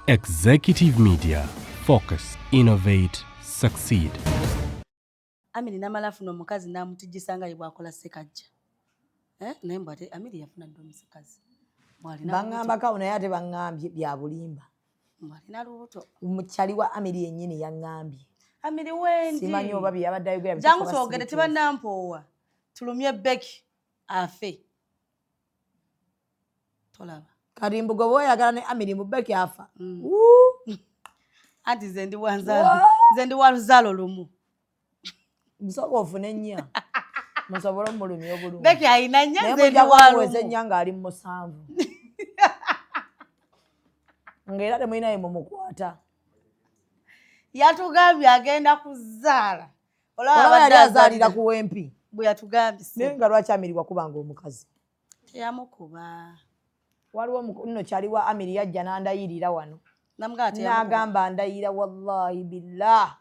Executive Media. Focus, innovate, succeed. Amiri namala afuna omukazi n'amutijjisa nga ye bw'akola Ssekajja. Eh, naye mbu ate Amiri yafuna dda omusikazi. Baŋŋambako awo naye ate baŋŋambye bya bulimba. Mbu alina lubuto. Mukyali wa Amiri yennyini yaŋŋambye. Amiri wendi. Simanyi oba bye yabadde ayogera Jangu twogere tebannampoowa. Tulumye Becky afe. Tolaba. Kati mbu gwe bw'oyagala ne Amiri mbu Becky afa. Anti nze ndi wa nzaalo. Nze ndi wa luzaalo lumu. Nsooka ofune nnya. Musobole omulumya obulungi. Becky alina nnya Naye nze ndi mujja wa kumuweza lumu. ennya ng'ali mu musanvu. Ng'era temulina ye mumukwata. Yatugambye agenda kuzaala. Olaba yali azaalira ku wempi. Bwe yatugambye. Naye nga lwaki Amiri wakubanga omukazi? Teyamukuba. Waliwo nno kyali wa Amiri yajja n'andayirira wano. N'agamba ndayira wallahi billah.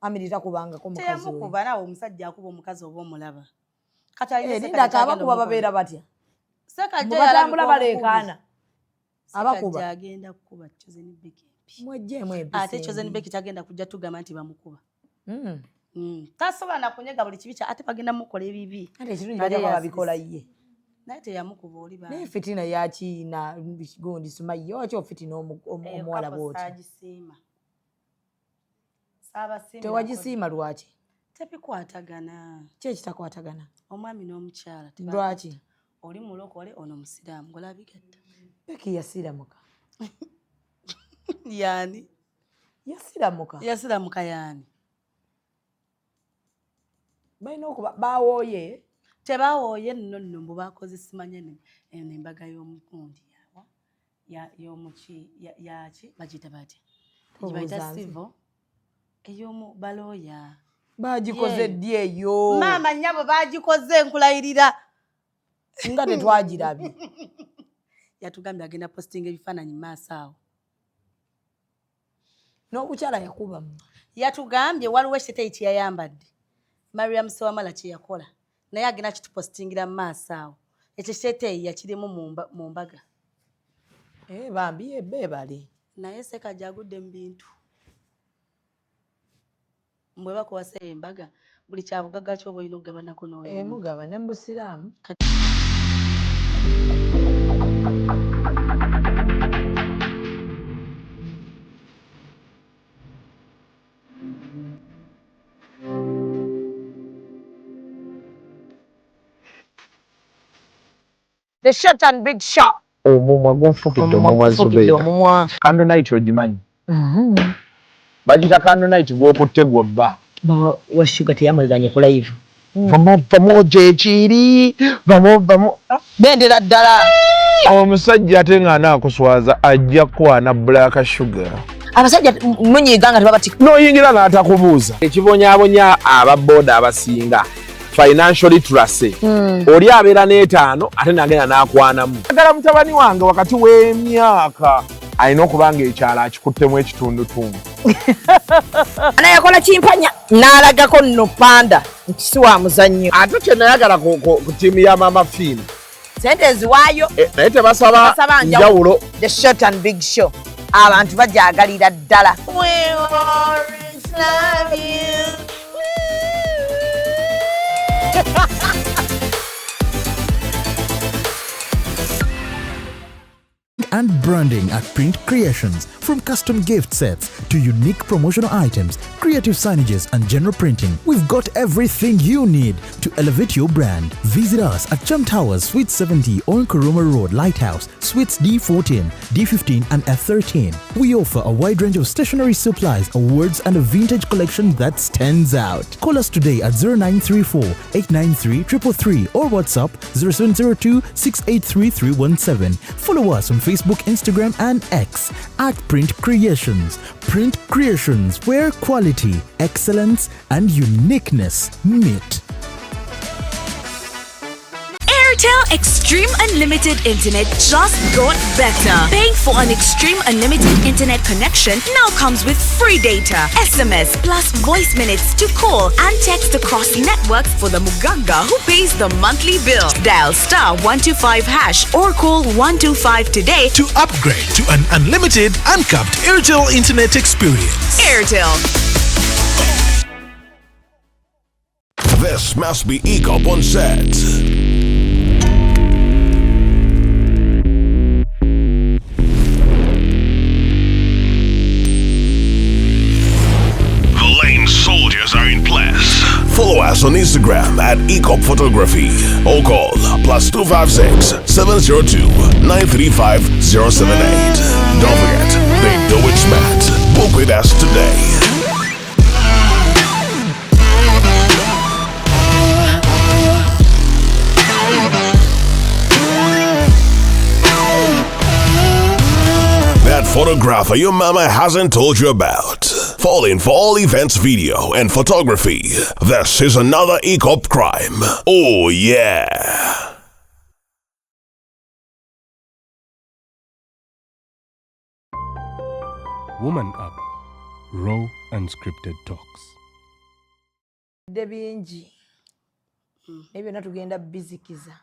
Amiri takubangako mukazi oyo. Teyamukuba naawe omusajja akuba omukazi oba omulaba. Kati alina Eh, Ssekajja linda ky'agenda abakuba omukola. babeera batya? Ssekajja Batambula yalabika baleekaana. omukubi. Abakuba. Ssekajja agenda kukuba Chosen Becky empi. Mweggyemu empisa Ate Chosen embi. Becky tagenda kujja tugamba nti bamukuba. Tasobola na kunyega buli kibi kya ate bagenda mukola ebibi. Ate ekirungi Ate bajja kuba babikola yasise. ye. Naye teyamukuba oli bambi. Naye fitina yakiina gundi Sumayya lwaki ofitina omuwala Kapo bw'otyo? saagisiima. Saabasiima. Tewagisiima lwaki? Tebikwatagana. Ki ekitakwatagana? Omwami n'omukyala Lwaki? Oli mulokole ono musiraamu ng'olabigatta. Becky yasiramuka. Yaani? Yasiramuka. Yasiramuka yaani? Balina okuba bawooye. Tebawooye nno nno mbu bakoze simanya eno embaga y'omukundi yawa y'omuki yaki bagiyita batya? Tobuuza Gye bayita nze. civil ey'omu balooya. Baagikoze ddi eyo? Maama nnyabo baagikoze nkulayirira. Nga tetwagirabye. Yatugambye agenda postinga ebifaananyi mu maaso awo. N'okukyala yakuba mu. Yatugambye waliwo ekiteeteeyi kye yayambadde. Mariam Sewamala kye yakola. Naye agenda kitupostingira mu maaso awo. Ekyo ekiteeteeyi yakirimu mu mbaga. Eh, bambi ye beebale. Naye Ssekajja agudde mu bintu. Mbwe bakuwasa embaga buli kya bugagga ky'oba olina okugabanako n'oyo. Eh, mugaba ne mu Busiraamu. The short and big shot. Omumwa gunfukidde omumwa Zubeida. Omumwa. Candle night ogimanyi? Bagiyita candle night gw'okutte gw'obba. Wa Sugar teyamweganye ku live. Vamu vamu gyekiri vamu vamu. Bendera ddala. Omusajja ate ng'anaakuswaza ajja kukwana Black Sugar. Abasajja munyiiga nga tebabatika. N'oyingira n'atakubuuza. Ekibonyaabonya aba booda abasinga financial literacy. Oli abeera n'etaano ate n'agenda n'akwanamu. Njagala mutabani wange wakati w'emyaka alina okuba ng'ekyalo akikuttemu ekitundutundu. Ana yakola kimpanya n'alagako nno panda nti si wa muzannyo. Ate kye nayagala ku ttiimu ya Maama Fiina. Ssente nziwaayo. Naye tebasaba njawulo. The short and big show. Abantu bagyagalira ddala. We always love you. And branding at Print Creations, from custom gift sets to unique promotional items, creative signages and general printing. We've got everything you need to elevate your brand. Visit us at Chum Towers, Suite 70 on Kuruma Road, Lighthouse, Suites D14, D15 and F13. We offer a wide range of stationery supplies, awards and a vintage collection that stands out. Call us today at 0934 893 333 or WhatsApp 0702 683 317. Follow us on Facebook, Instagram and X at Print Creations. Print Creations, where quality, excellence and uniqueness meet. Air Airtel Extreme Unlimited Internet just got better. Paying for an Extreme Unlimited Internet connection now comes with free data, SMS, plus voice minutes to call and text across networks for the Muganga who pays the monthly bill. Dial star 125 hash or call 125 today to upgrade to an unlimited, uncapped Airtel internet experience. Airtel. This must be EACOP on set. The lane soldiers are in place. Follow us on Instagram at EACOP Photography or call +256 702 935 078. Don't forget, they do it smart. Book with us today. That photographer your mama hasn't told you about. Falling for all events video and photography. This is another EACOP crime. Oh yeah. Woman Up, raw unscripted talks. De bingi. Naye byonna tugenda bizikiza.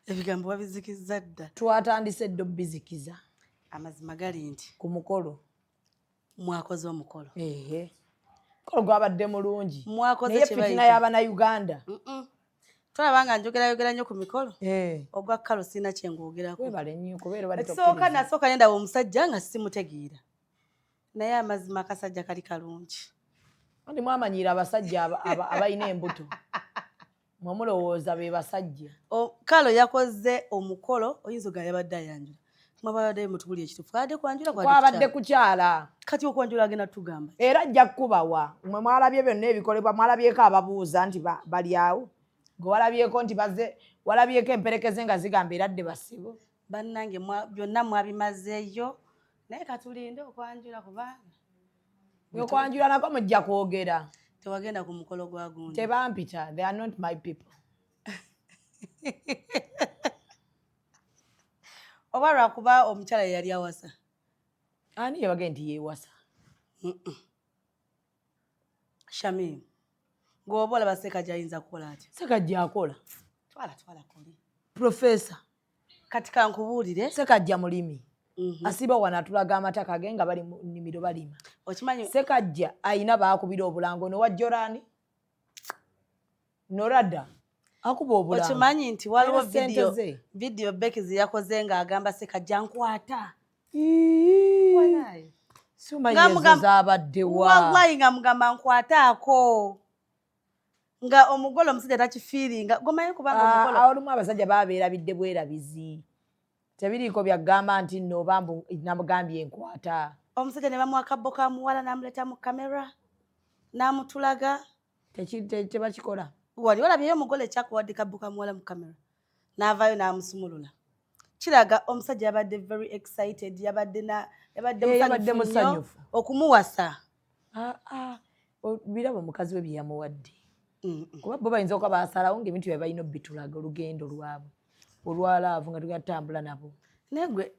Ebigambo wabizikiza dda. Twatandise dda obizikiza. Amazima gali nti ku mukolo mwakoze omukolo. Ehe. Mukolo gwabadde mulungi. Mwakoze naye kye fitina bayita. y'abannayuganda. Tolaba nga njogerayogera nnyo ku mikolo. Ogwa Kalo sirina kye ngwogerako. Webale nnyo kubeera obadde Ekisooka tokkiriza. nasooka ne ndaba omusajja nga simutegeera. Naye amazima akasajja kali kalungi. Anti mwamanyiira abasajja abalina embuto. Mwe mulowooza be basajja. Kalo yakoze omukolo oyinza ogamba yabadde ayanjula. Mwabadde mutubulire ekituufu. Kwabadde kwanjula, kwabadde Kwabadde kukyala. kukyala. Kati okwanjula agenda tugamba. Era ajja kukubawa. Mwe mwalabye byonna ebikolebwa, mwalabyeko ababuuza nti bali awo. Gwe walabyeko nti bazze, walabyeko emperekeze nga zigamba era dde basibo. Bannange byonna mwabimazeeyo. Naye katulinde okwanjula kubanga. Okwanjula nako mujja kwogera. Tewagenda ku mukolo gwa gundi. Tebampita, they are not my people. Oba lwakuba omukyala ye yali awasa. Ani yabagambye nti yeewasa? Shamim, ng'oba olaba Ssekajja ayinza kukola atya? Ssekajja akola. Twala, twala koli. Professor. Kati kankubuulire. Ssekajja mulimi. Asiba wano atulaga amataka ge nga bali mu nnimiro balima. Okimanyi Ssekajja ayina baakubira obulango n'owa Jorani. Norada akuba obulango. Okimanyi nti waliwo Alina ssente ze. video Becky ze yakoze ng'agamba Ssekajja nkwata. Ii. Walayi. Simanyi Nga ezo zaabadde wa. Wallahi nga mugamba nkwataako. Nga omugole omusajja takifiiringa. Gomanyi kubanga omugole. Olumu abasajja babeerabidde bwerabizi. Tebiriiko byagamba nti nno oba mbu namugambye nkwata. Omusajja ne bamuwa akabbo ka muwala n'amuleeta mu kamera n'amutulaga. Tebakikola. Wali olabyeyo omugole ekyakuwadde kabbo ka muwala mu kamera n'avaayo n'amusumulula. Kiraga omusajja yabadde very excited, yabadde Yabadde musanyufu nnyo musanyufu. okumuwasa. Birabo mukazi we bye yamuwadde. Kuba bo bayinza okuba baasalawo ng'ebintu bye balina obitulaga olugendo lwabwe olwa laavu nga tugenda tutambula nabo. Naye gwe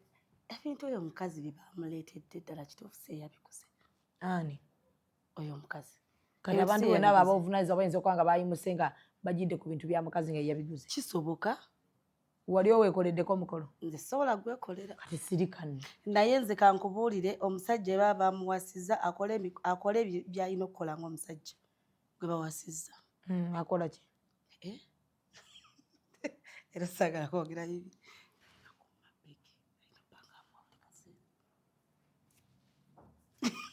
ebintu oyo omukazi bye bamuleetedde ddala kituufu si eyabiguze. Ani? Oyo omukazi. Kati Ebintu abantu si bonna eyabiguze. abo abovunaanyizibwa bayinza okuba nga bayimuse nga bajjidde ku bintu bya mukazi nga yabiguze. Kisoboka. Wali oweekoleddeko omukolo? Nze sobola gwekolera. Kati sirika nno. Naye nze kankubuulire omusajja baba bamuwasizza akole by'alina okukola ng'omusajja gwe bawasizza. Akola ki? Era saagala kwogera bibi.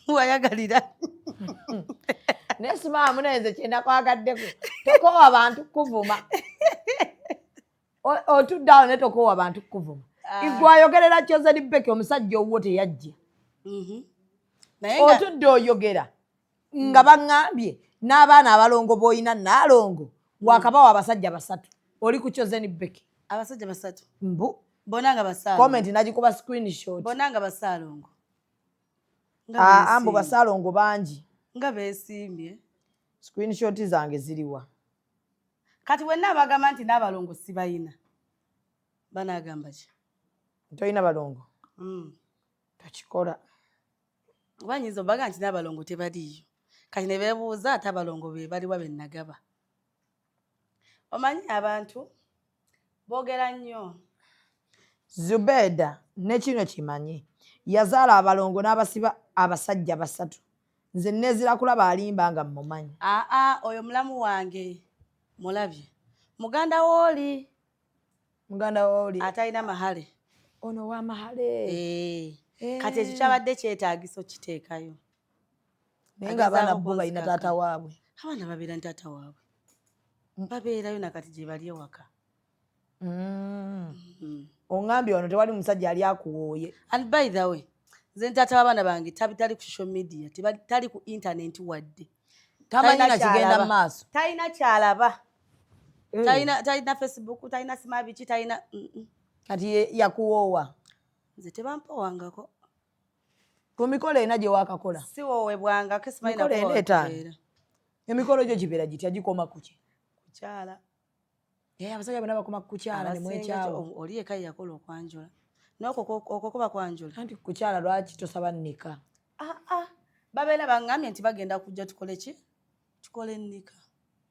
Wayagalira. Naye simaamu naye nze kye nakwagaddeko. Tokoowa bantu kukuvuma. Otudde awo naye tokoowa bantu kukuvuma. Igwe ayogerera Chosen Becky omusajja owuwo teyajja. Naye nga Otudde oyogera nga baŋŋambye n'abaana abalongo b'olina Nnaalongo wakabawa abasajja basatu. Oli ku Chosen Becky. Abasajja basatu. Mbu. Bonna nga basaalongo. Comment nagikuba screenshot. Bonna nga basaalongo. Nga Mbu beesiimye. basaalongo bangi. Nga beesiimye. Screenshot zange ziriwa? Kati wenna abagamba nti n'abalongo sibayina, banaagamba ki? Tolina balongo? Tokikola. Oba nyinza obaga nti n'abalongo tebaliiyo, kati ne beebuuza ate abalongo be baliwa be nagaba. Omanyi abantu boogera nnyo. Zubeda ne kino kimanyi, yazaala abalongo n'abasiba abasajja basatu. Nze neezira kulaba alimba nga mmumanyi. Aa, oyo mulamu wange, mulabye muganda wooli. Muganda wooli. Atalina mahale. Ono wa mahale. Eh. Kati ekyo kyabadde kyetaagisa okiteekayo. Naye ng'abaana bo balina taata waabwe. Abaana babeera ne taata waabwe, babeerayo nakati gye bali ewaka. Oŋŋambye wano tewali musajja ali akuwooye. And by the way, nze ntaata w'abaana bange tali ku social media, tali ku internet wadde. Tamanyi Talina na kigenda kyalaba. mu maaso. Talina kyalaba. Talina Facebook, talina sima biki, talina. Kati yakuwoowa? Nze tebampowangako. Ku mikolo erina gye waakakola? Siwoowebwangako, simanyi. Mikolo ena Nakuwa etaano. watubeera. Emikolo gyo gibeera gitya? Gikoma ku ki? Kukyala. Eh, abasajja bonna bakoma ku kukyala ne Abasinga mwekyawa. Oli eka ye yakola okwanjula, n'okwo okwo kuba kwanjula. Anti ku kukyala lwaki tosaba nnika? Ah, ah. Babeera baŋŋambye nti bagenda kujja tukole ki, tukole ennika.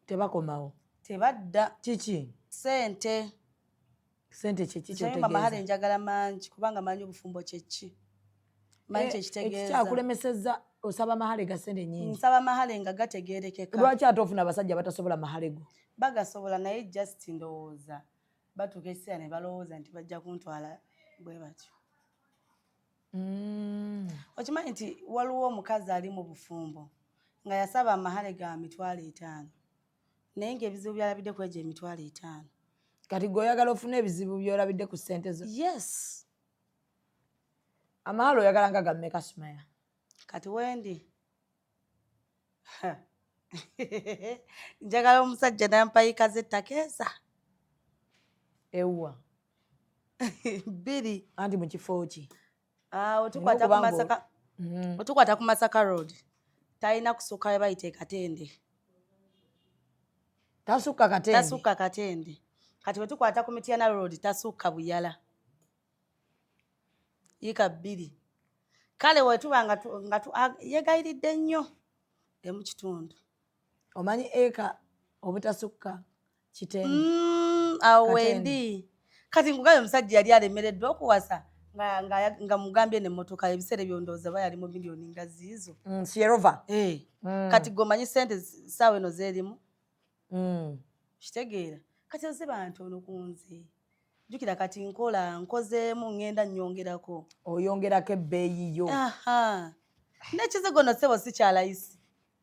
Tebakomawo? Tebadda. Kiki? Sente. Sente kyeki? Kyayumba mahale. Kyotegeeza? Njagala mangi kubanga manyi obufumbo kyeki, manyi kyekitegeeza. Ekikyakulemesezza osaba mahale ga sente nyingi. Nsaba mahale nga gategeerekeka. Lwaki ate ofuna abasajja batasobola mahale go? Bagasobola, naye just ndowooza batuuka ekiseera ne balowooza nti bajja kuntwala bwe batyo. Okimanyi nti waliwo omukazi ali mu bufumbo nga yasaba amahale ga 50,000, naye ng'ebizibu byalabidde ku egyo 50,000. Kati gwe oyagala ofune ebizibu byolabidde ku ssente zo? Yes. Amahale oyagala nga gammeka, Sumaya? Kati wendi njagala omusajja nampayika z'ettaka Ewwa? bbiri. Anti mu kifo ki? Ah, otukwata ku Olina okuba Masaka, otukwata ku Masaka Road, talina kusukka we bayita Ekatende. Tasukka Katende? Tasukka Katende. Kati bwe tukwata ku Mityana Road, tasukka Buyala, yiika 2. Kale wetuba nga yegayiridde nnyo emu kitundu. Omanyi eka obutasukka Kitende? Awo Katende. Wendi kati nkugambye omusajja yali alemereddwa okuwasa nga mugambye nemmotoka. Ebiseera ebyo ndowooza ba yali mu miliyoni nga ziizo. Sierova. Eh. Kati gwe omanyi sente saawa eno zeerimu. Kitegeera kati oziba ntono ku nze. Jjukira kati nkola, nkozeemu, ŋŋenda nnyongerako. Oyongerako ebbeeyi yo. Aha, n'ekizigo no ssebo si kyalayisi.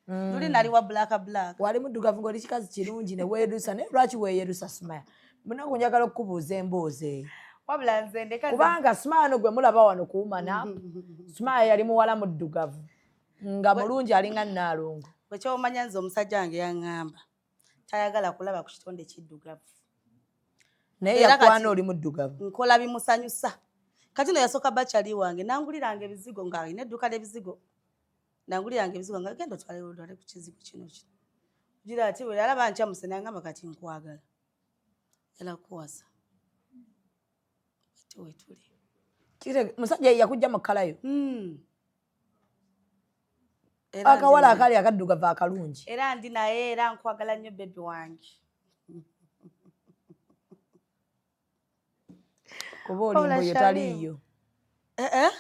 Luli nali wa black black. Wali muddugavu ng'oli kikazi kirungi ne weerusa. Naye lwaki weeyerusa, Sumaya? Munaku njagala okukubuuza emboozi eyo. Wabula nze ndeka. Kubanga Sumaya no gwe mulaba wano kuwumana, Sumaya yali muwala muddugavu nga mulungi, alinga Nnaalongo. Bwekyomanya nze omusajja wange yaŋŋamba tayagala kulaba ku kitonde kiddugavu. Naye Era yakwana kati oli muddugavu. Nkola bimusanyusa. Kati no yasooka bakyali wange nanguliranga ebizigo, ng'alina edduuka ly'ebizigo, nanguliranga ebizigo nga genda otwale otwale ku kizigo kino kino gira. Ati bwe yalaba nkyamuse nangamba kati nkwagala yala kuwasa, ati wetuli. Musajja ye yakujja mu kkalayo? Era ndi Akawala naye. akali akaddugavu akalungi. Era ndi naye, era nkwagala nnyo baby wange. Kuba olimba Wabula oyo Shamim. taliiyo. Eh, eh.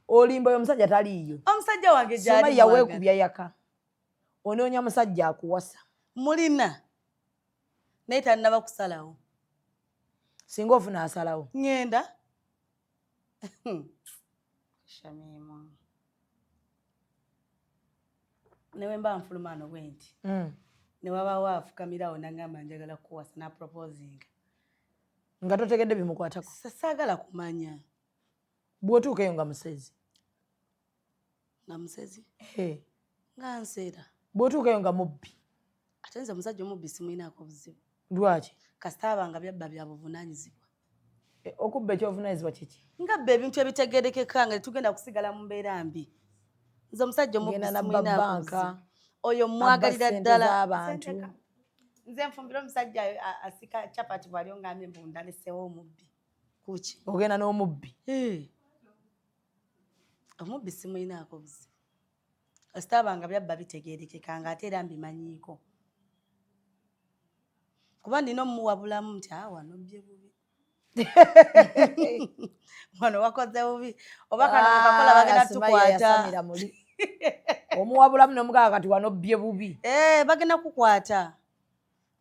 Olimba, oyo omusajja taliiyo. Omusajja wange gyali. Sumaya, Mwagala. weekubya yaka, onoonya musajja akuwasa. Mulina, naye tannaba kusalawo. Singa ofuna asalawo? Ŋŋenda, Shamimu, newe mba nfuluma ano bwe nti ne wabaawo afukamirawo nagamba njagala kukuwasa, naproposinga. Nga totegedde bimukwatako? Saagala kumanya. Bw'otuuka eyo nga musezi? Nga musezi? Eh. Nga nseera. Bw'otuuka eyo nga mubbi? Ate nze omusajja omubbi simulinaako buzibu. Lwaki? Kasita aba nga byabba bya buvunaanyizibwa. Eh, okubba ekyobuvunanyizibwa kiki? Nga bba ebintu ebitegerekeka nga tetugenda kusigala mu mbeera mbi. Nze omusajja omubbi Genda nabba simulinaako banka, buzibu. Oyo abba mwagalira ssente ddala. z'abantu. Ssente. Nze nfumbira omusajja asika chapati bwali ongambye mbu ndalesewo omubbi kuki? Ogenda n'omubbi? Omubbi simulinaako buzibu, kasita nga byabba bitegeerekeka, nga ate era mbimanyiiko, kuba nina omuwabulamu nti a wano obbye bubi, wano wakoze bubi, oba kano kakola bagenda Sumaya tukwata. Yasamira muli omuwabulamu nomugamba kati wano obbye bubi. Eh, bagenda kukwata,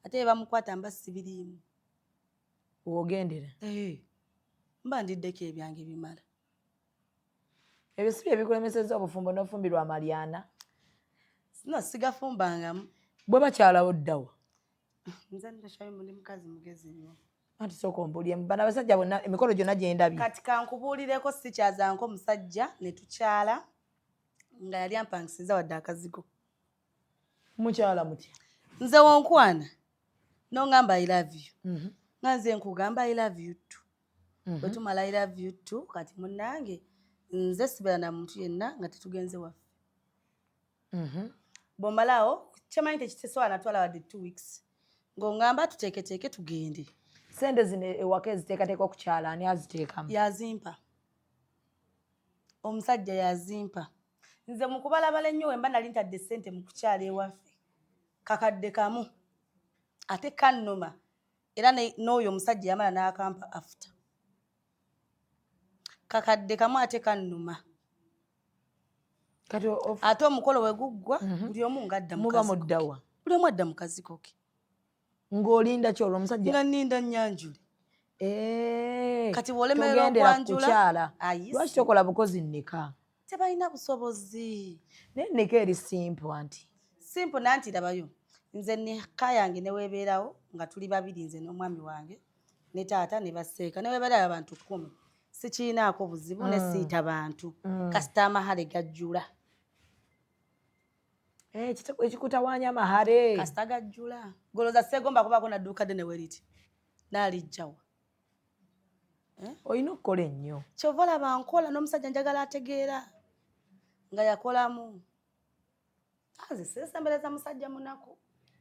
ate bamukwata mba sibiriimu. Wogendera. Eh, mba ndiddeko ebyange bimala. Ebyo si bye bikulemesezza obufumbo n'ofumbirwa amalyana? No, sigafumbangamu. Bwe bakyalawo ddawa? Nze ndashayo, ndi mukazi mugezi nnyo. Anti sooka ombuulire, bano abasajja bonna emikolo gyonna gye ndabye. Kati kankubuulireko, sikyazanko omusajja ne tukyala nga yali ampangisiza wadde akazigo. Mukyala mutya? Nze wonkwana nongamba "I love you", nga nze nkugamba "I love you too". Bwe tumala "I love you too", kati munnange nze sibeera na muntu yenna nga tetugenze waffe. Bw'omalawo kyemanyi tekitesobola natwala wadde 2 weeks ng'ongamba tuteeketeeke tugende. Sente zino ewaka eziteekateeka okukyala, ani aziteekamu? Yazimpa, omusajja yazimpa. Nze mu kubalabala ennyo, wemba nali ntadde ssente mu kukyala ewaffe kakadde kamu, ate kannuma era n'oyo omusajja yamala n'akampa after kakadde kamu, ate kannuma. Kati Ate omukolo we guggwa, buli omu ng'adda mu muba kazigo ke. Muddawa? Buli omu adda mu kazigo ke. Ng'olinda ki olwo omusajja? Nga nninda nnyanjule. Eh, Kati bw'olemererwa togendera okwanjula, kukyala. Ayise. Lwaki tokola bukozi nnika? Tebalina busobozi. Naye nnika eri simple anti. Simple nanti rabayo, nze nika yange newebeerawo nga tuli babiri, nze n'omwami wange ne taata ne baseeka, newebeerayo abantu 10, sikiinaako buzibu ne siita bantu, kasita amahale gajjula. Eh, ekikutawaanya amahale. Kasita gajjula, goloza seegomba kubaako nadduuka ddene weriti naalijjawa. Olina okukola ennyo. Kyova olaba nkola n'omusajja njagala ategeera nga yakolamu. Nze seesembereza musajja munaku.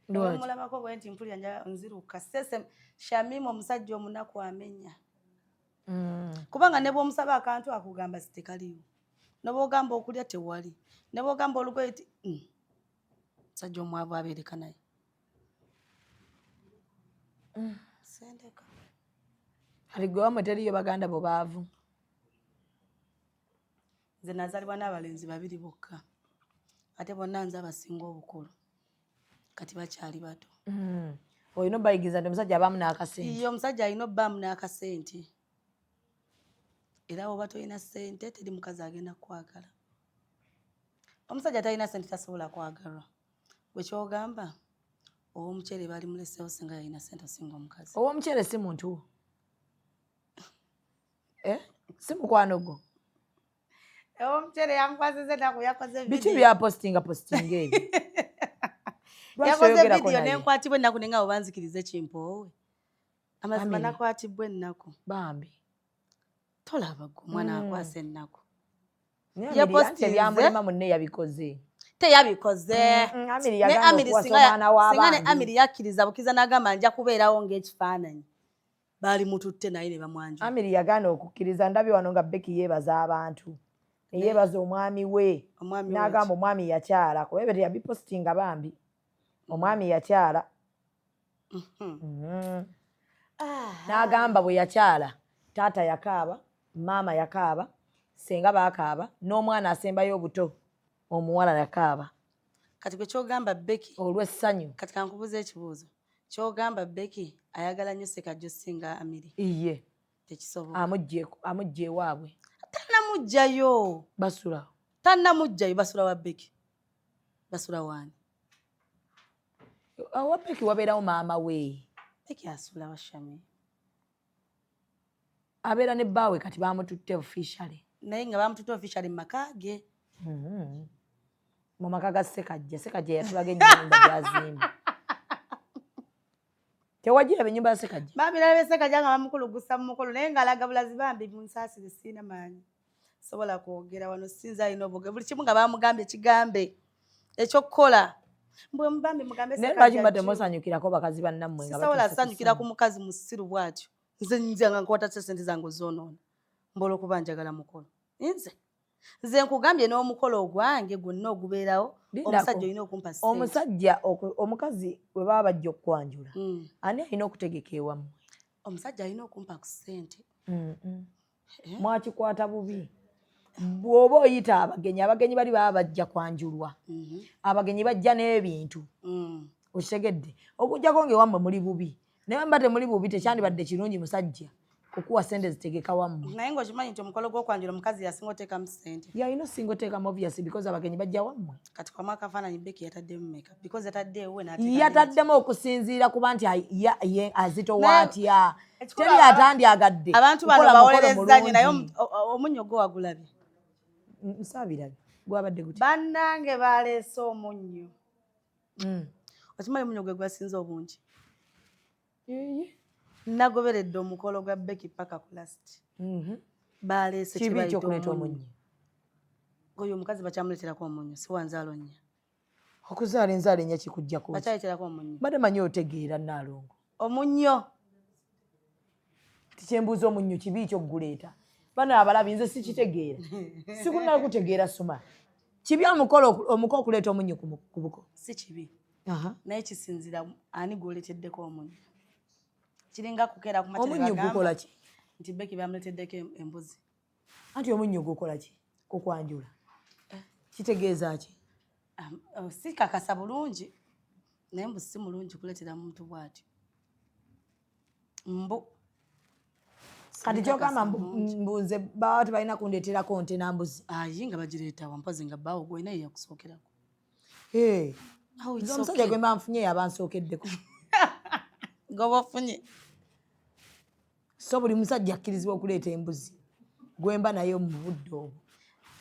Lwaki? Mulabako bwe nti mpulira nziruka. Sese Shamimu, omusajja omunaku amenya, kubanga ne bw'omusaba akantu akugamba si tekaliwo, ne bw'ogamba okulya tewali, ne bw'ogamba olugoye ti Musajja omwavu abeereka naye sendeka. Kati gwe wamwe teriyo baganda bo baavu? Nze nazaalibwa n'abalenzi babiri bokka, ate bonna nze abasinga obukulu, kati bakyali bato. Olina obayigiriza nti omusajja abaamu n'akasente. Iye, omusajja alina obbaamu n'akasente, era bw'oba tolina ssente teri mukazi agenda kukwagala. Omusajja talina ssente tasobola kwagalwa. Gwe kyogamba ow'omuceere baali muleseewo singa yalina ssente osinga omukazi? Ow'omuceere si muntu wo? Eh? Si mukwano gwo? Ow'omuceere yankwasiza ennaku, yakoze Biki video. Byapositinga positinga ebyo? Lwaki Yakoze toyogerako vidiyo naye? nenkwatibwa ennaku, nenga bwe banzikiriza ekimpoowe amazima. Amiri. Nakwatibwa ennaku. Bambi. Tolaba gwe omwana akwasa ennaku. Naye Ye Amiri, anti postinze. ebyamulema munne yabikoze. Teyabikoze. Amiri Ne yagaana Amiri okuwasa singa omwana singa ne w'abandi. Amiri yakkiriza bukiza n'agamba nja kubeerawo ng'ekifaananyi, baali mututte naye ne bamwanjula. Amiri yagaana okukkiriza. Ndabye wano nga Becky yeebaza abantu, neyeebaza omwami we. Omwami we N'agamba omwami yakyala, kuba ebyo teyabipositinga bambi, omwami yakyala. N'agamba bwe yakyala taata yakaaba, maama yakaaba, senga baakaaba, n'omwana asembayo obuto omuwala yakaaba. Kati gwe kyogamba Becky olw'essanyu. Kati kankubuza ekibuuzo, kyogamba Becky ayagala nnyo Sekajjo singa Amiri? Iye. Tekisoboka. Amugje ewaabwe. Tanamugjayo. Basula. Tanamugjayo. Basula wa Becky? Basula waani? Awa Becky wabeerawo maama we. Becky asula wa, Shami? Abeera ne bbaawe, kati bamututte officially. Naye nga bamututte officially mu maka ge? Mu maka ga Sekajja. Sekajja yatulaga ennyumba gyazimba. Tewagiraba ennyumba ya Sekajja? Bambi, nalaba Sekajja nga bamukulugusa mu mukolo, naye ng'alaga bulazi. Bambi munsaasire, siina maanyi sobola kwogera wano, sinza alina obwoge buli kimu nga bamugambye kigambe ekyokukola. Mbwe mubambi mugambe. Naye lwaki mba temusanyukirako bakazi bannammwe nga Sisobola batuuse ku sanyukira ku ssanyu? mukazi musiru bw'atyo. Nze nga nkwata sente zange ozoonoona mbola okuba njagala mukolo. Nze nkugambye n'omukolo ogwange gwonna ogubeerawo, Lindako. omusajja olina okumpa ssente. Omusajja omukazi bwe baba bajja okukwanjula, ani alina okutegeka ewammwe? Omusajja alina okumpa ku ssente. Mwakikwata bubi. Bw'oba oyita abagenyi, abagenyi bali baba bajja kwanjulwa, abagenyi bajja n'ebintu. Okitegedde? Okuggyako ng'ewammwe muli bubi, naye mba temuli bubi, tekyandibadde kirungi musajja kukuwa sente zitegeka wammwe. Naye ng'okimanyi nti omukolo gw'okwanjula omukazi yasinga oteekamu ssente? Yalina osinga oteekamu, obviously, because abagenyi bajja wammwe. Kati kwamu akafaananyi, Becky yataddemu meka? Because yatadde ewuwe n'ateeka. Yataddemu okusinziira kuba nti ye azitowa atya. Ekikulu Teri atandyagadde abantu bano kukola mukolo bawolereza nnyo, naye mulungi. omunnyo gwo wagulabye? Nsaabirabe gwabadde gutya? Bannange, baleese omunnyo. Okimanyi omunnyo gwe gwasinze obungi? Nagoberedde omukolo gwa Becky paka ku last. Baleese Kibi kye bayita ekyokuleeta omunnyo. omunnyo? Oyo omukazi bakyamuleeterako omunnyo, si wanzaalo nnya. Okuzaala enzaala ennya kikujja ku Bakyaleeterako omunnyo. Mbadde manyi otegeera, Naalongo. Omunnyo. Tikyembuuza, omunnyo kibi ekyokuguleeta? Bana abalabi, nze sikitegeera, sikunala kutegeera. Suma kibi omukolo omuko okuleeta omunnyo ku buko? Si kibi, naye kisinzira ani gw'oleeteddeko omunnyo. Kiringa kukeera ku makya ne Omunnyo bagamba gukola ki? nti Becky bamuleeteddeko embuzi. Anti omunnyo gukola ki kukwanjula? Kitegeeza ki? Oh, si kakasa bulungi, naye mbu si mulungi kuleetera muntu bw'atyo, mbu Kati kyogamba mbu nze baba tebalina kundeeterako nte na mbuzi? Ayi, nga bagireeta wampozi nga bbaawo gwolina ye yakusookerako. Oh, it's Nze omusajja okay. gwe mba nfunye yaba nsookeddeko. Goba ofunye. So buli musajja akkirizibwa okuleeta embuzi gwemba naye mu budde obwo?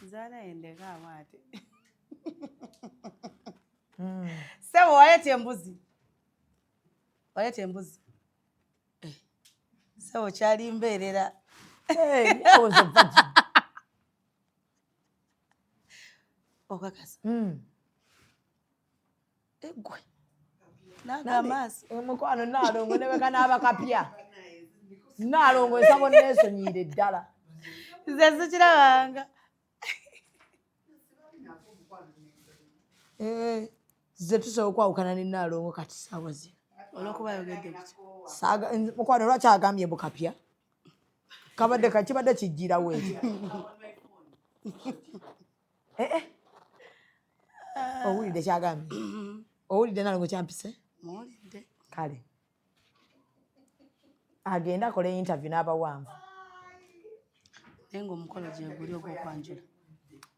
Nzaala endekaawo ate. Sebo, waleeta embuzi, waleeta embuzi. Eh, sebo, kyali mbeerera. Hey, I was a virgin. Okakasa? Eggwe naaga amaaso. Omukwano Naalongo ne bwekanaaba kapya, Naalongo ensabo neesonyiire ddala. Nze sikirabanga. Eh, ze tusobola okwawukana ne Naalongo kati saawa zino. Olwokuba ayogedde kuti. Mukwano, lwaki agambye mbu kapya? Kabadde kibadde kijjirawo ekyo. Eh, eh. Owulidde kyagambye? Owulidde Naalongo kyampise? Muwulidde. Kale agende akole interview n'abawanvu. Naye ngaomukolo gyeguli ogwokwanjula.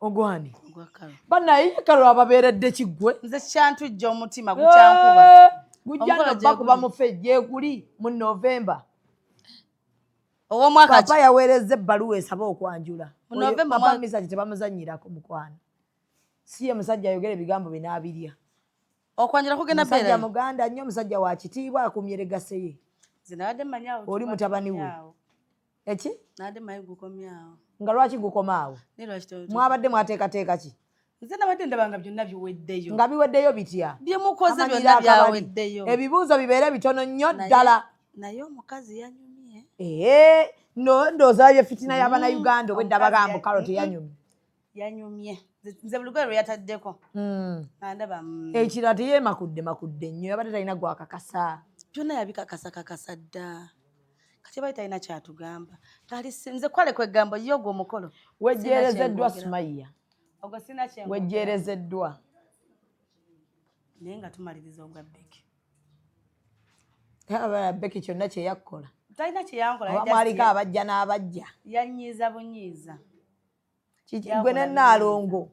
Ogwani? Ogwa Karo. Banaye Karo ababeeredde kiggwe. Nze kyantujja omutima, gukyankuba. Eh, gujja Omukolo nno bakuba gyeguli. mufe gyeguli mu Novemba. Ow'omwaka? Papa yaweereza ebbaluwa esaba okwanjula. Mu November. Papa Misaki tebamuzannyirako, mukwano. Si ye musajja ayogera ebigambo binaabirya. Okwanjula kugenda Musajja beera. muganda nnyo, musajja wa kitiibwa, akumye legacy ye. Nze nabadde mmanyi awo. Oli mutabani we. Awo. Eki? Nabadde mmanyi gukomyawo. Nga lwaki gukoma awo? Naye lwaki Mwabadde mwateekateeka ki? Nze nabadde ndabanga byonna biweddeyo. Nga biweddeyo bitya? Byemukoze Amanyira byonna akabali. byaweddeyo. Ebibuuzo bibeere bitono nnyo Naye- ddala. Naye omukazi yanyumye. Ee, no ndowooza bye fitina y'Abannayuganda obwedda Omukazi bagamba Karo teyanyumye. Yanyumye. Nze buli lugoye lwe yataddeko nga ndaba Ekirala teyeemakudde makudde nnyo, yabadde talina gwakakasa. Byonna yabikakasakakasa dda. Kati abaye talina kyatugamba ngaali nze kwale kwegamba ye ogwo omukolo. Wejjeerezeddwa. Sina kyenkwogera. Sumayiya. Ogwo sina kyenkwogera. Wejjeerezeddwa. Naye nga tumaliriza ogwa Becky. Becky kyonna kye yakkola. Talina kyeyankola. Oba mwaliko abajja n'abajja. Yanyiiza bunyiiza. Kiki gwe ne Naalongo?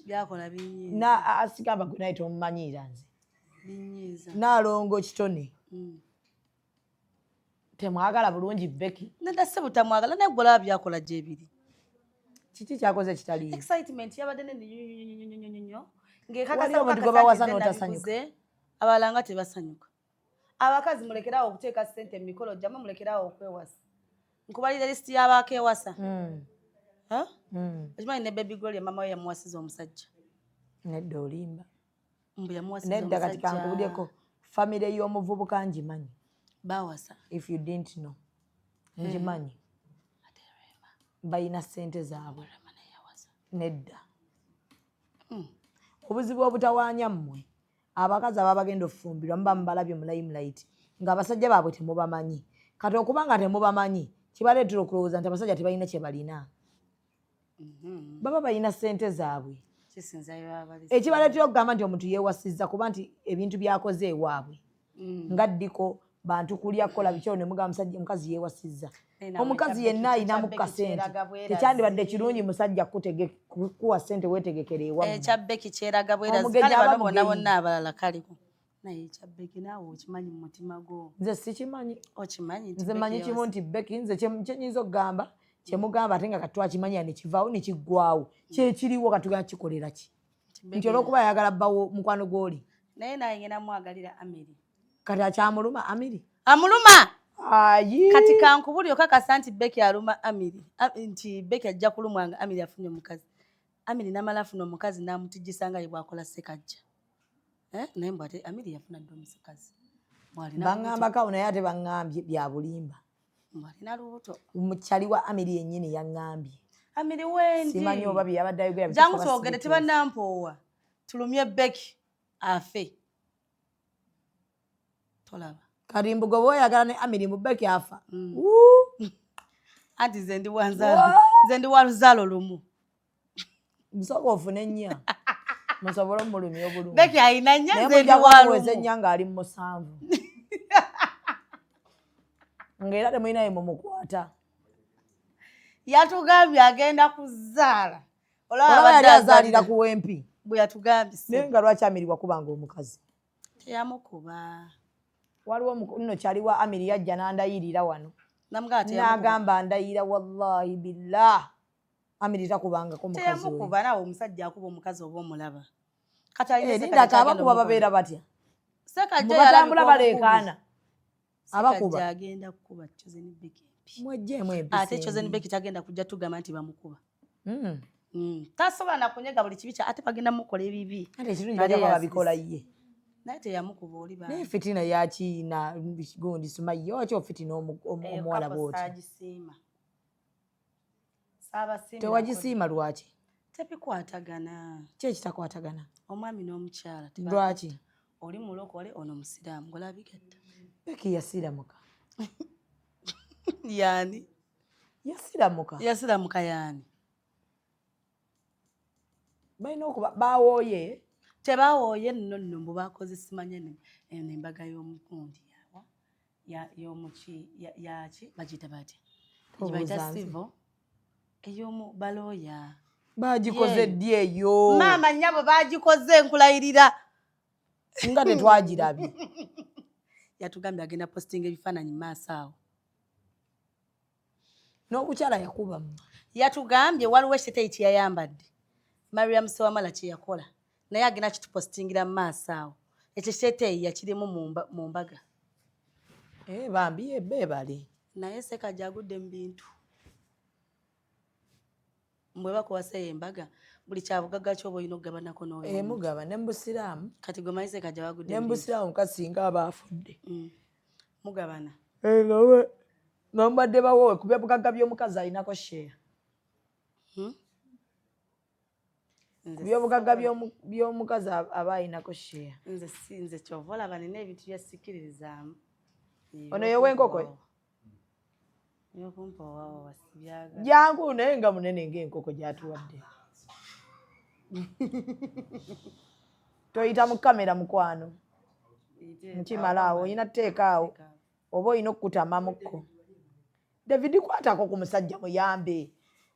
Byakola binyiiza. Asigamba gwe naye tomumanyiira nze. Binyiiza. Naalongo kitone. Temwagala bulungi Becky. Nedda, si butamwagala, naye gwolaba byakola gyebiri. Kiki kyakoze kitaliiyo? Excitement yabadde nene Wali omuntu gwe bawasa n'otasanyuka? Abalala nga tebasanyuka. Abakazi mulekerawo okuteeka ssente mu mikolo gyammwe, mulekerawo okwewasa. Nkubalira lisiti y'abaakewasa. Okimanyi ne Baby Gloria mama we yamuwasiza omusajja? Nedda, olimba. Mbu yamuwasiza Nedda, kati omusajja. Kankubulyeko, famire y'omuvubuka ngimanyi. Bawasa. If you didn't know, ngimanyi, balina ssente zaabwe. Nedda, obuzibu obutawaanya mmwe abakazi ababa bagenda okufumbirwa, muba mubalabye mu limelight ng'abasajja baabwe temubamanyi. Kati okuba nga temubamanyi kibaleetera okulowooza nti abasajja tebalina kye balina. Baba balina ssente zaabwe. Kisinza bye baba balese. Ekibaleetera okugamba nti omuntu yeewasizza kuba nti ebintu byakoze ewaabwe nga ddiko bantu kulya kukola bikyo, ne mugamba musajja mukazi yeewasizza. Naye nawe Omukazi yenna ayinamu ekya Becky kasente. kyeraga bwerazi. Tekyandibadde kirungi musajja kuwa ssente weetegekere ewammwe. Ekya Becky kyeraga bwerazi. Omugenyi Kale aba bano bonna mugenyi. bonna abalala kaliko, naye ekya Becky naawe okimanyi mu mutima gwo. Nze sikimanyi. Okimanyi nti Nze Becky manyi kimu yawasa. nti Becky, nze kyenyinza okugamba kyemugamba, ate nga katwakimanya nekivaawo nekiggwawo, kyekiriwo katugenda kikolera ki? Nti Becky Nti olwokuba ayagala bbawo mukwano gw'oli. Naye naye ngenda mwagalira Amiri. Kati akyamuluma Amiri? Amuluma. Ayi. Kati kankubuli, okakasa nti Becky aluma Amiri, nti Becky ajja kulumwa nga Amiri afunye omukazi? Amiri namala afuna omukazi n'amutijjisa nga ye bwakola Sekajja. Eh, naye mbw ate Amiri yafuna dda omukazi. Bw'alina lubuto. Baŋŋambako naye ate baŋŋambye bya bulimba. Bw'alina lubuto. Mukyali wa Amiri yennyini yaŋŋambye. Amiri wendi. Simanyi oba bye yabadde ayogera Jangu bituufu oba si twogere. bituufu. Tebanampoowa, tulumye Becky afe, tolaba? Kati mbugo bwoyagala ne Amiri mu Becky afa. Anti nze ndi wanzaalo, nze ndi wa luzaalo lumu. Nsooka ofune nnya musobole omulumya obulungi. Becky alina nnya, Naye nze ndi mujja wa kumuweza lumu. ennya ng'ali mu 7, ng'era temulinaye mumukwata. Yatugambye agenda kuzaala. Olaba Olaba yali abadde azaalira azadde. ku wempi. Bwe yatugambye. Naye nga lwaki Amiri wakubanga omukazi? Teyamukuba. Waliwo nno kyali wa Amiri yajja n'andayirira wano. Namugamba teyamukuba. N'agamba ndayira wallahi billah Amiri takubangako mukazi oyo. Teyamukuba. Naawe omusajja akuba omukazi oba omulaba kati alina Eh, Sekajja lindako, kyagenda abakuba omukola. babeera batya? Sekajja Mbu batambula yalabika baleekaana. omukubi. Abakuba. Sekajja agenda kukuba Chosen Becky empi. Mweggyemu empisa Ate Chosen embi. Becky tagenda kujja tugamba nti bamukuba. Tasobola nakunyega buli kibi kya, ate bagenda mukola ebibi. Ate ekirungi Ate bajja kuba yasise. babikola ye. Naye teyamukuba oli Naye fitina yakiina gundi Sumaye, waki ofitina Eyo omuwala kapo bw'oti? Saagisiima, saabasiima. Tewagisiima lwaki? Tebikwatagana. Ki ekitakwatagana? Omwami n'omukyala. Lwaki? Oli mulokole, ono musiraamu, ngolabigatta. Becky yasiramuka. Yani? Yasiramuka. Yasiramuka yani? Balina okuba bawooye. Tebawooye nno nno, mbu bakoze simanye eno embaga y'omukundi yawa y'omuki yaki bagiyita batya? Tobuuza Gibayita nze. civil ey'omu balooya. Bagikoze Ye. ddi eyo? Maama nnyabo, bagikoze, nkulayirira. Nga tetwagirabye. Yatugambye agenda postinga ebifaananyi mu maaso awo. N'okukyala yakubamu. Yatugambye waliwo ekiteteeyi kye yayambadde Mariam Sewamala kye yakola, naye agenda kitupostingira mu maaso awo. Ekyo ekiteteeyi yakirimu mu mbaga. Eh, bambi ye beebale. Naye Sekajja agudde mu bintu mbwe bakuwaseeyo embaga, buli kyabugagga kyoba olina okugabanako n'oyo Eh, omuntu. mugaba ne mu busiraamu. Kati gwe manyi Sekajja bagudde Ne mu mu bintu. busiraamu omukazi singa aba afudde, Mugabana. Eh, nga mubadde bawoowe, ku byabugagga by'omukazi alinako share. Ku byobugagga by'omukazi aba alinako share. Nze si nze, kyova olaba nina ebintu byasikiririzaamu. Ono yewenkoko? Yokumpa owaawo wasibyagala. Jangu, naye nga munene ng'enkoko gyatuwadde. Toyita mu kamera mukwano, nkimala awo olina tuteeka awo oba olina okukutamamukko. David, kwatako ku musajja muyambe.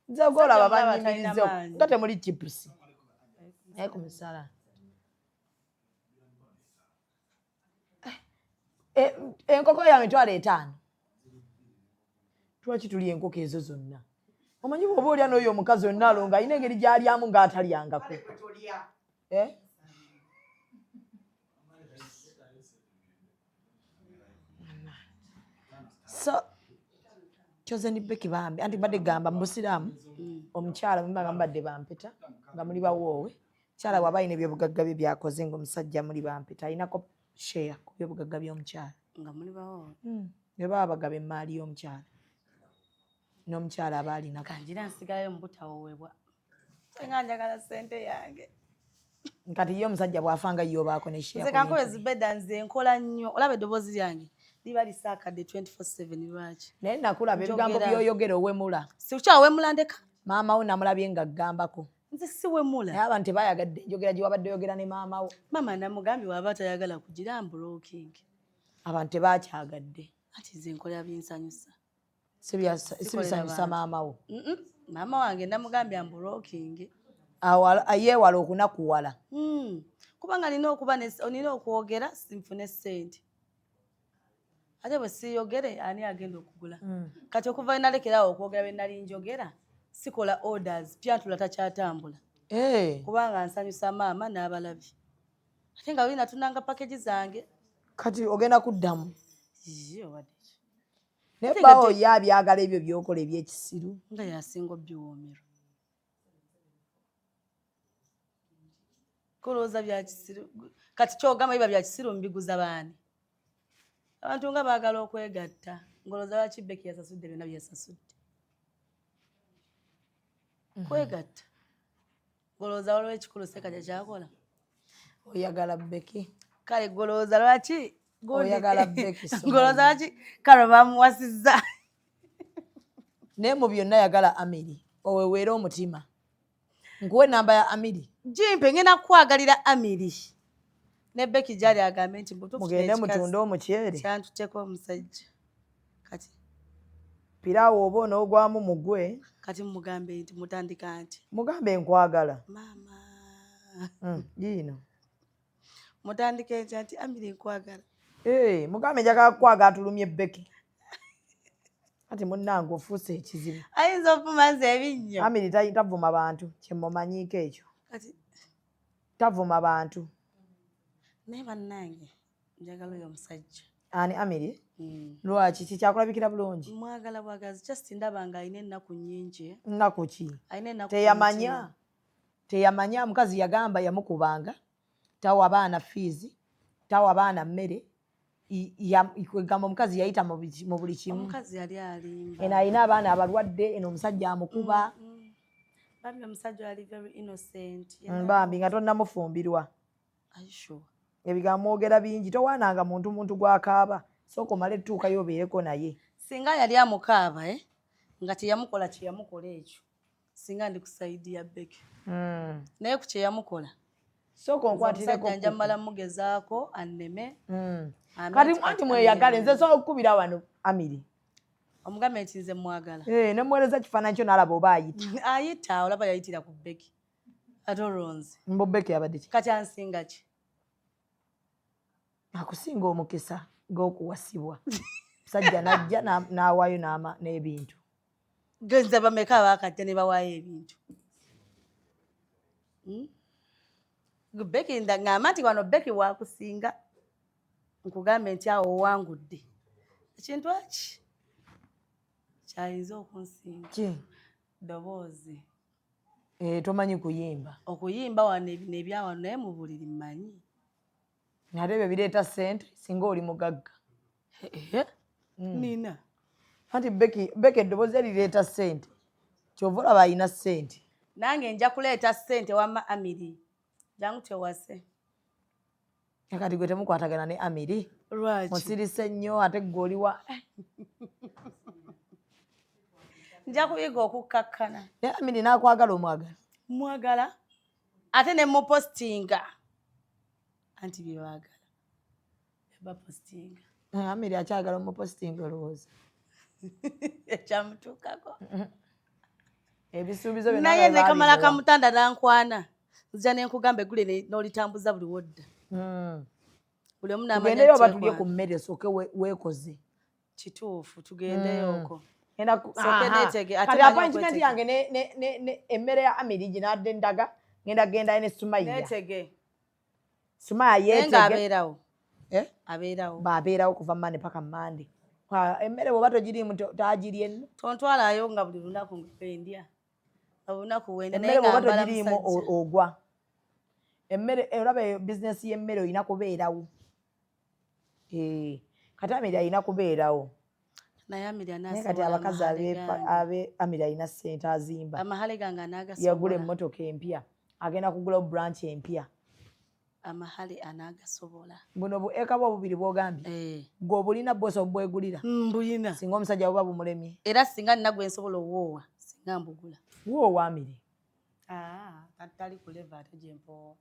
Nze golaba Musajja omulaba banyimirize talina maanyi. nga temuli chipusi naye ku musala. Eh, enkoko ya 50,000, lwaki tuli enkoko ezo zonna? Omanyi bw'oba olya n'oyo omukazi onna alonga alina engeri gy'alyamu ng'atalyangako. Eh? So Chosen Becky bambi, anti mbadde gamba mu busiraamu omukyala mubanga mubadde bampeta nga muli bawoowe. Mukyala bw'aba alina ebyobugagga bye byakoze ng'omusajja muli bampeta, alinako share ku byobugagga by'omukyala. Nga muli bawo. Ne baba bagaba emmaali y'omukyala, n'omukyala aba alinako. Kanjira nsigalayo mu butawoowebwa, nga njagala ssente yange. Kati ye omusajja bw'afa nga ye obaako ne share Nze ku kankobe bintu bye. Zibeda, nze nkola nnyo. Olaba eddoboozi lyange liba lisaakadde 24/7, lwaki? Naye nakulaba ebigambo Njogera. by'oyogera, owemula. Sikyawemula, ndeka. Maama wo namulabye nga ggambako. Nze siwemula. Naye abantu tebayagadde enjogera gye wabadde oyogera ne maama wo. Maama namugambye waba tayagala kugira mblocking. Abantu tebakyagadde. Ati nze nkola binsanyusa. Si bisanyusa bantu. Maama wo. Maama wange namugambye amblocking. Yeewala okunakuwala. Kubanga nina okuba nina okwogera nfune ssente, ate bwe siiyogere ani agenda okugula? Kati okuva nalekerawo okwogera bye nali njogera, sikola orders, pyantula takyatambula. Kubanga nsanyusa maama n'abalabi, ate nga luli natunanga package zange. Kati ogenda kuddamu? Ye, obadde ki? Naye Ate nga bawo ye abyagala ebyo byokola ebyekisiru? Nga yasinga obiwoomerwa. Kulowooza bya kisiru? Kati kyogamba biba bya kisiru, mbiguza baani? Abantu nga baagala okwegatta. Ngolooza lwaki Beki yasasudde byonna byeyasasudde kwegatta? Golowooza waliwo ekikulu Sekaja kyakola? Oyagala Beki. Kale golowooza lwaki Oyagala Becky Sumaya. Golowooza lwaki kalo bamuwasizza? Naye mu byonna yagala Amiri, oweweere omutima. Nkuwe enamba ya Amiri? Jimpe, ngenda kukwagalira Amiri ne Beki gyali, agambe nti mutuufu kino Mugende ekikazi mutunde omuceere. Kyantuteko omusajja kati. Piraawo oba onoogwamu mugwe. Kati mugambe nti mutandika nti Mugambe nkwagala. Maama. Yiino. Mutandike nti anti Amiri nkwagala. Eh, mugambe njagala kukwagala, tulumye Beki. Kati munnange ofuuse ekizibu. Ayinza ovuma nze ebinnyo. Amiri tavuma bantu, kyemumanyiiko ekyo. Kati Tavuma bantu. Naye bannange njagala oyo omusajja. Ani, Amiri? Lwaki? Kikyakulabikira bulungi? Mwagala bwagazi, just ndaba nga alina ennaku nnyingi. Nnaku ki? Alina ennaku ku Teyamanya. mutima. Teyamanya mukazi yagamba yamukubanga, tawa baana fees, tawa baana mmere. Kwegamba omukazi yayita mu buli kimu. Omukazi yali alimba. Eno alina abaana abalwadde, eno omusajja amukuba. Bambi omusajja ali very innocent. Bambi nga tonnamufumbirwa. Are you sure? Ebigambo mwogera bingi. Towaananga muntu gwakaaba, sooka omale ettuukayo obeereko naye. Singa yali amukaaba, eh? Nga teyamukola kyeyamukola ekyo, singa ndi ku side ya Beki. Naye ku kyeyamukola, Sooka onkwatireko. omusajja nja mala mugezaako anneme. Ambe Kati nti anti kati mweyagale. Amiri Nze sobola okukubira wano Amiri. Omugambe nti nze mwagala. Eh, nemuweereza kifaananyi kyo n'alaba oba ayita. Ayita, olaba yayitira ku Beki, ate olwonze. Mbu Beki abadde ki? Kati ansinga ki? Akusinga omukisa g'okuwasibwa, musajja najja n'awaayo n'ebintu. Genza bameka abakajja ne bawaayo ebintu? Hmm? Beki ngamba nti wano Beki wakusinga, nkugambe nti awo owangudde ekintu eki kyayinza okunsinga. Ki? Ddoboozi. Eh, tomanyi kuyimba. Okuyimba wano ebino ebyawano, naye mu buliri mmanyi. Ate ebyo bireeta ssente singa oli mugagga. Nina. Anti Beki eddoboozi erireeta ssente, kyova olaba alina ssente. Nange nja kuleeta ssente. Wamma Amiri, jangu tewase. Kati gwe temukwatagana ne Amiri. Lwaki? Musirise nnyo, ate gwe oliwa? Nja kuyiga okukkakkana. Naye Amiri n'akwagala, omwagala? Mwagala, ate ne mupostinga, anti byebaagala bapostinga. Eh, Amiri akyagala omupostinga, olowooza? Ekyamutuukako. Ebisuubizo byonna Naye nga nekamala baabimuwa. Kamutanda nankwana, nzija nenkugamba eggule n'olitambuza buli wodda. Buli omu n'amanya. Tugendeyo oba tulye Kyekwana. ku mmere, osooke weekoze. Kituufu, tugendeyoko. Ngenda Sooke Aha. neetege, ate Kati manyi appointment okwetega. yange ne emmere ya Amiri ginadde ndaga, ngenda gendayo ne Sumaya. Neetege. Sumaya Naye yeetege. ng'abeerawo. Eh? Abeerawo. Baabeerawo kuva Mande paka Mande. Emmere bw'oba togiriimu taagirye nno. Tontwalayo nga buli lunaku nga endya, nga buli lunaku wenda, naye Emmere nga bw'oba mbala togiriimu musajja. ogwa. Emmere, olaba bizinesi y'emmere olina kubeerawo. Kati Amiri alina kubeerawo. Naye Amiri Naye kati abakazi abe Amiri alina ssente, azimba. Amahale gange anagasobola. Yagula emmotoka empya, agenda kugulawo branch empya. Amahale anagasobola. Buno bu eka bwo bubiri bwogambye, gwe obulina bwose obwegulira? Mbulina. Singa omusajja buba bumulemye? Era singa nina gwe nsobola owoowa, singa mbugula. Woowa Amiri? Tali ku level ate gye mpoowa.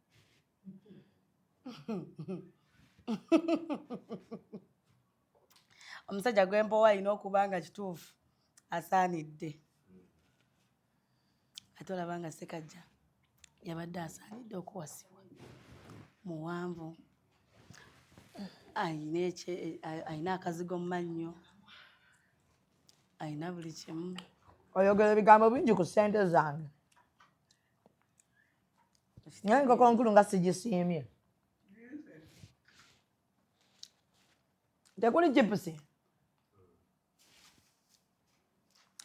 Omusajja gwe mpoowa alina okuba nga kituufu asaanidde. Ate olaba nga Ssekajja yabadde asaanidde okuwasibwa. Muwanvu, alina akazigo mu mannyo, alina buli kimu. Oyogera ebigambo bingi ku ssente zange, naye enkoko nkulu nga sigisiimye. Tekuli chipusi,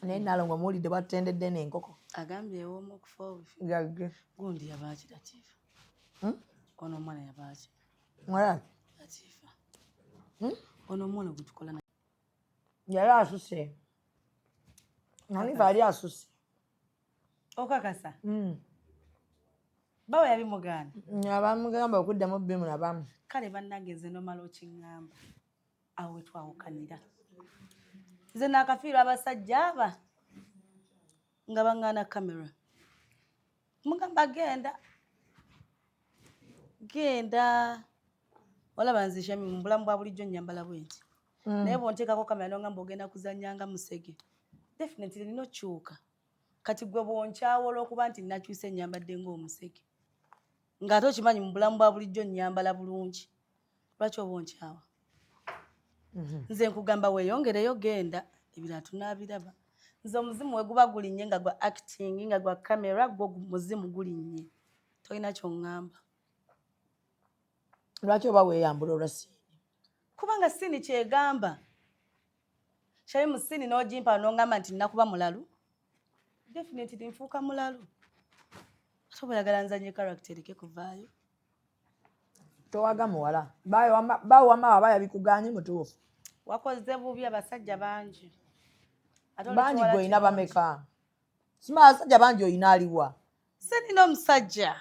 naye Nalongo muwulidde bwatutendedde n'enkoko. Agambye ewooma okufa obufi. Gagge. Gundi yabaaki Latifa? Ono omwana yabaaki? Mwalaki? Latifa. Ono omwana gwe tukola naye. Yali asuse. Hanifa yali asuse. Okakasa? Bawe yabimugaana. Abamugamba okuddamu bimulabamu. Kale bannange, nze nomala okiŋŋamba, awo we twawukanira. Nze naakafiirwa abasajja aba nga baŋŋaana kamera. Mugamba genda genda. Olaba nze Shami, mu bulamu bwa bulijjo nnyambala bwe nti, naye bw'onteekako kamera n'ongamba ogenda kuzannya nga musege, definitely nina okyuka. Kati gwe bw'onkyawa olw'okuba nti nakyuse nnyambadde ng'omusege, ng'ate okimanyi mu bulamu bwa bulijjo nnyambala bulungi, lwaki oba onkyawa? Nze nkugamba weeyongereyo, genda, ebirala tunaabiraba. Nze omuzimu we guba gulinnye nga gwa acting, nga gwa kamera, gwo muzimu gulinnye, tolina kyoŋŋamba. Lwaki oba weeyambula olwa scene? Kubanga scene kyegamba kyali mu scene, n'ogimpa n'oŋŋamba nti nnakuba mulalu, definitely nfuuka mulalu. Ate oba oyagala nzanye character ereke kuvaayo. Towaga muwala, bawe wama aba yabikuganye mutuufu. Wakoze bubi, abasajja bangi. Ate oli Bangi kiwala gwe olina kirungi. Bameka? Sima abasajja bangi olina aliwa? Sirina omusajja.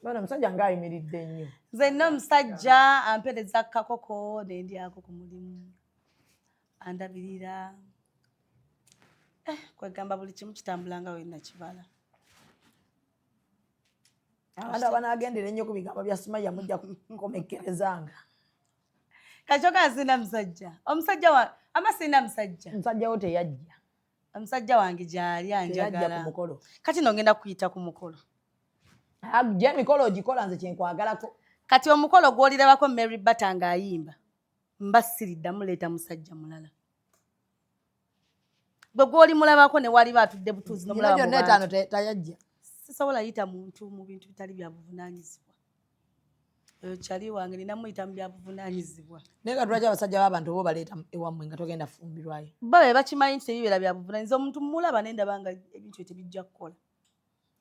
Bana omusajja ng'ayimiridde nnyo. Nze nina omusajja ampereza kakoko nendyako ku mulimu, andabirira. Kwegamba buli kimu kitambula nga wenakibala. Abantu abanaagendera ennyo ku bigambo bya Sumaya mujja kukomekkerezanga. Kakyoka sirina musajja. Omusajja wa ama sirina musajja. Omusajja wo teyajja. Omusajja wange gyali. Teyajja ku Anjagala. mukolo. Kati no ngenda kuyita ku mukolo. Gye emikolo ogikola, nze kyenkwagalako. Kati omukolo gw'olirabako Mary Bata ng'ayimba, mba siriddamu leeta musajja mulala. Gwe gw'oli mulabako ne waliba atudde butuuzi Gino nomulaba mu gyonna etaano bantu. tayajja. Sisobola yita muntu mu bintu bitali bya buvunaanyizibwa. Oyo kyali wange, nina muyita mu bya buvunaanyizibwa. Naye nga lwaki abasajja b'abantu oba obaleeta ewammwe nga togenda fumbirwayo? Bo be bakimanyi nti tebibeera bya buvunaanyizibwa. Omuntu mulaba ne ndaba nga ebintu ebyo tebijja kukola.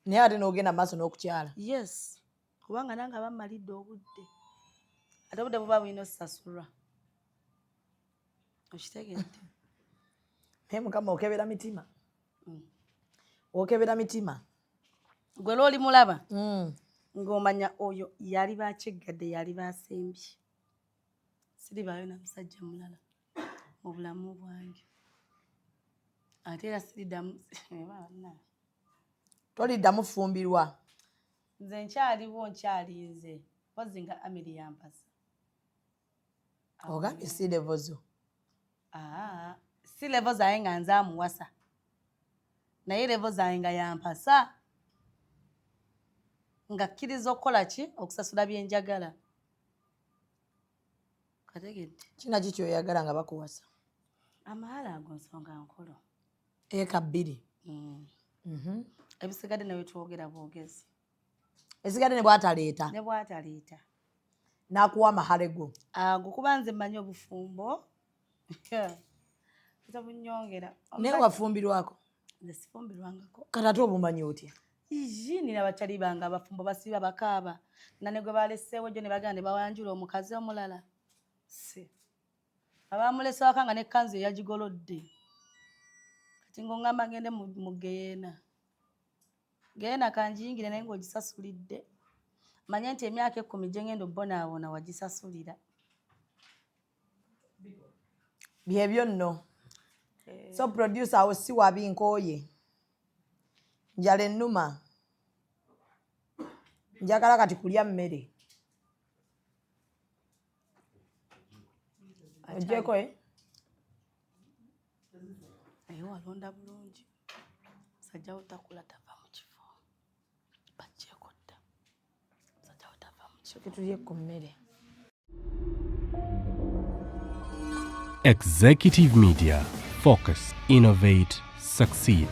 Naye ate n'ogenda maaso n'okukyala. Yes, kubanga nange aba mmalidde obudde, ate obudde buba bulina osasulwa, okitegedde? Naye Mukama okebera mitima, okebera mitima. Gwe lwoli mulaba ng'omanya oyo yali bakiggadde, yali basembye. Siribaayo na musajja mulala mu bulamu bwange, ate era siriddamu. Toliddamu fumbirwa? Nze nkyaliwo, nkyalinze, mpozi nga Amiri yampasa. Ogambye si level zo. Aa, si level zange nga nze amuwasa, naye level zange nga yampasa, nga kkiriza okukola ki, okusasula byenjagala, kategedde? Kina ki kyoyagala nga bakuwasa? Amahala ago nsonga nkulu. Eka 2. Ebisigadde nawe twogera bwogezi. Esigadde ne bwataleeta? Ne bwataleeta. N'akuwa amahale go. Ago, kuba nze mmanyi obufumbo tebunyongera. Naye wafumbirwako? Nze sifumbirwangako. Kati ate obumanyi otya? Iji nina bakyali bange abafumbo basiiba bakaaba na ne gwe baleseewo jjo ne bagenda ne bawanjula omukazi omulala si abamulese waka nga nekkanzu eyagigolodde kati ng'oŋŋamba ngende mu geyeena geyeena kanjiyingire naye ng'ogisasulidde manye nti emyaka 10 gye ngenda obbonaabona wagisasulira. Byebyo nno. So producer awo si wabi, nkooye, njala ennuma, njagala kati kulya mmere. Ogyeko, eh? Naye walonda bulungi, musajja wo takula tava mu kifo, bagyeko dda, musajja wo tava mu kifo. Tulye ku mmere. Executive Media. Focus, innovate, succeed.